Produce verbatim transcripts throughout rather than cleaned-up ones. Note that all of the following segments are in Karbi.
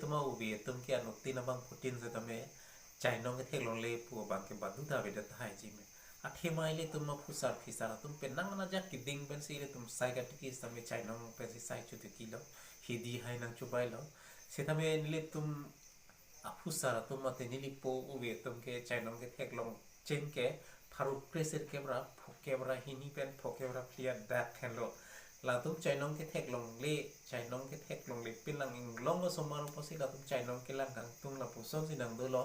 Tuma ubi atum ke anuttin abangphutin setame chainong ketheklongle pu abang ke baduta avedet tahai ji me. Athema ilitum aphusar phisar atum pen nang ajak keding pensi ilitum sai katiki setame chainong pensi sai chotiki lo, hidi hai nangchobai lo. Setame nelitum aphusar atum mate nelipo ubi atum ke chainong ketheklong cheng ke pharo kre sirkep ra phokep ra hini pen phokep ra phli adak henlo. Latum chainong ketheklongle, chainong ketheklongle pinlang inglong osomar apotsi latum chainong kelang kangtung lapusonsi nangdolo.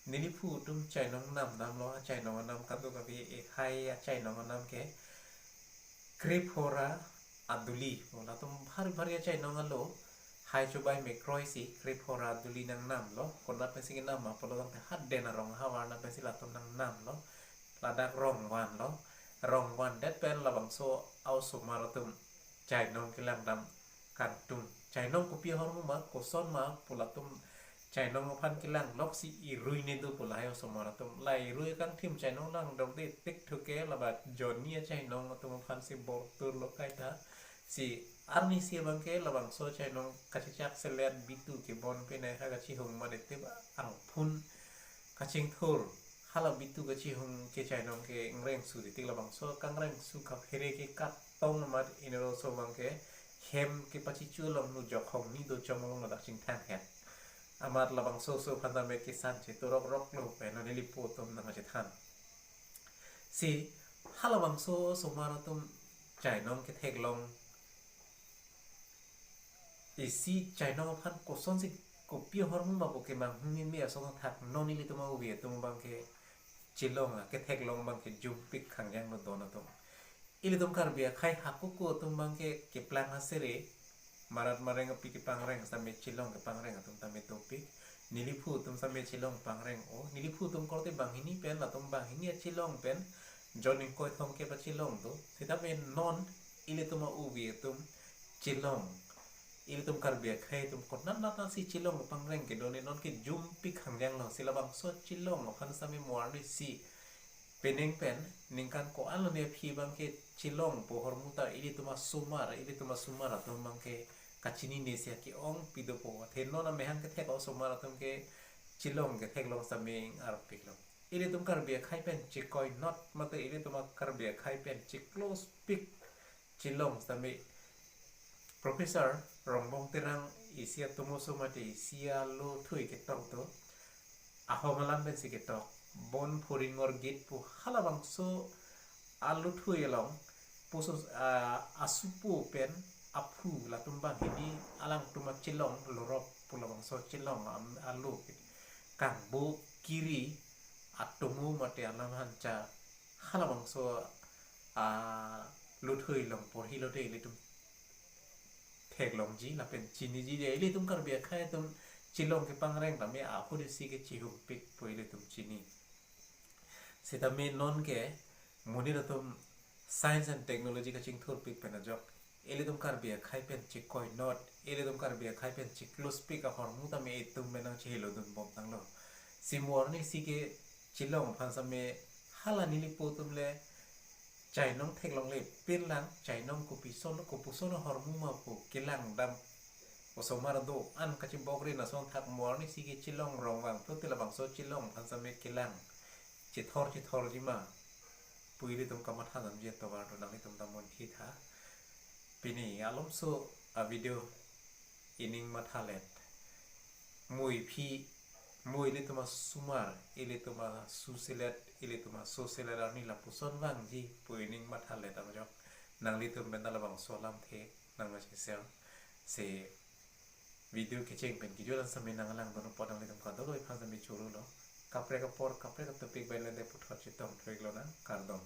Neliphu atum chainong nam damlo, achainong anam kadokave ehai achainong anam ke krepho ra aduli. O, latum bhari bhari achainong alo hai chobai me kroisi krepho ra aduli nangnamlo. Konat pensi kenam ma pulo tangte haden arong ahavar na pensi latum nangnamlo. Ladak rong vanlo. Rong vandet pen labangso a-osomar atum chainong kelang dam kangtung. Chainong kopi ahormu ma, koson ma pu latum chainong aphan kelang loksi irui ne do pu lahai osomar atum. La irui kangthim chainong langdokde tik thuke laba jonni achainong atum aphansi bortur lo kaita. Si arnisi abang ke labangso chainong kachechak selet bitu kebon pine ha kachihung mane tip angphun kachingthur. Hala bitu kachihung ke chainong ke ngrengsu titik labangso kangrengsu kaphere ke katong amat inero so abang ke hem kepachichu along nu jokhong ni do chom along ladak chingthang het. Amat labangso so aphan tame kesan cheturok rok lo pen nelipo atum nangchethan. Si halabangso osomar atum chainong ketheklong isi chainong aphan kosonsi kopi ahormu ma pu kemang hini me asong thak non ilitum a-ubi atum abang ke chilong a ketheklong abang ke jumpik khangjang lo don atum. Ilitum Karbi akhai hakuku atum abang ke keplang asere marat mareng api kepangreng setame chilong kepangreng atum tame dopik. Neliphu atum setame chilong pangreng o. Neliphu atum korte banghini pen latum banghini achilong pen jon ingkoi thomkep achilong do. Setame non ilitum a-ubi atum chilong, ilitum Karbi akhai atum konat nat nat si chilong pangreng kedo ne non ke jumpik khangjang lo. Si labangso chilong aphan setame mo arnisi penang pen ningkan ko-an lo ne aphi abang ke chilong pu ahormu ta ilitum asomar, ilitum asomar atum abang ke kachinine si ake-ong pido po. Athe non amahang kethek osomar atum ke chilong ketheklong setame arpik lo. Ilitum Karbi akhai pen chekoi not mate ilitum a Karbi akhai pen checlose pik chilong setame Professor Rongbong Terang isi atomo so mate isi alo thui ketok do. Ahom alam pensi ketok. Bon phuring or git pu halabangso alo thui along puso, ah, asupo pen aphu latum banghini alangtum achilong lorop pu labangso chilong am-, alo kangbo kiri atomo mate alam hancha halabangso alo thui along porhi lote ilitum theklongji lapen chiniji je ilitum Karbi akhai atum chilong kepangreng tame ahut isi ke chihungpik pu ilitum chini. Setame non ke monit atum science and technology kachingthurpik pen ajok ilitum Karbi akhai pen chekoi not, ilitum Karbi akhai pen checlose pik ahormu tame itum menang chehelo dunbom tanglo. Si mo arnisi ke chilong aphan setame hala nelipo atum le chainong theklongle pinlang chainong kopi son kopuson ahormu ma pu kelang dam osomar do-an kachibokri na asong thak mo arnisi ke chilong rong vang pulote labangso chilong aphan setame kelang chethor chethorji ma pu ilitum kamatha damji atovar do nanglitum ta monthi tha. Pini alomso a-video ining mathalet. Mo iphi, mo ilitum asomar, ilitum asoselet, ilitum asoselet arni lapuson vangji pu ining mathalet amajok. Nanglitum pen ta labangso alamthe nang ma share. Si video kecheng pen kejut an setame nanglang dun apot nanglitum kadokave aphan setame choro lo. Kaprek apor, kaprek a-topic pen lende puthot chetong thu-ik lonang, kardom.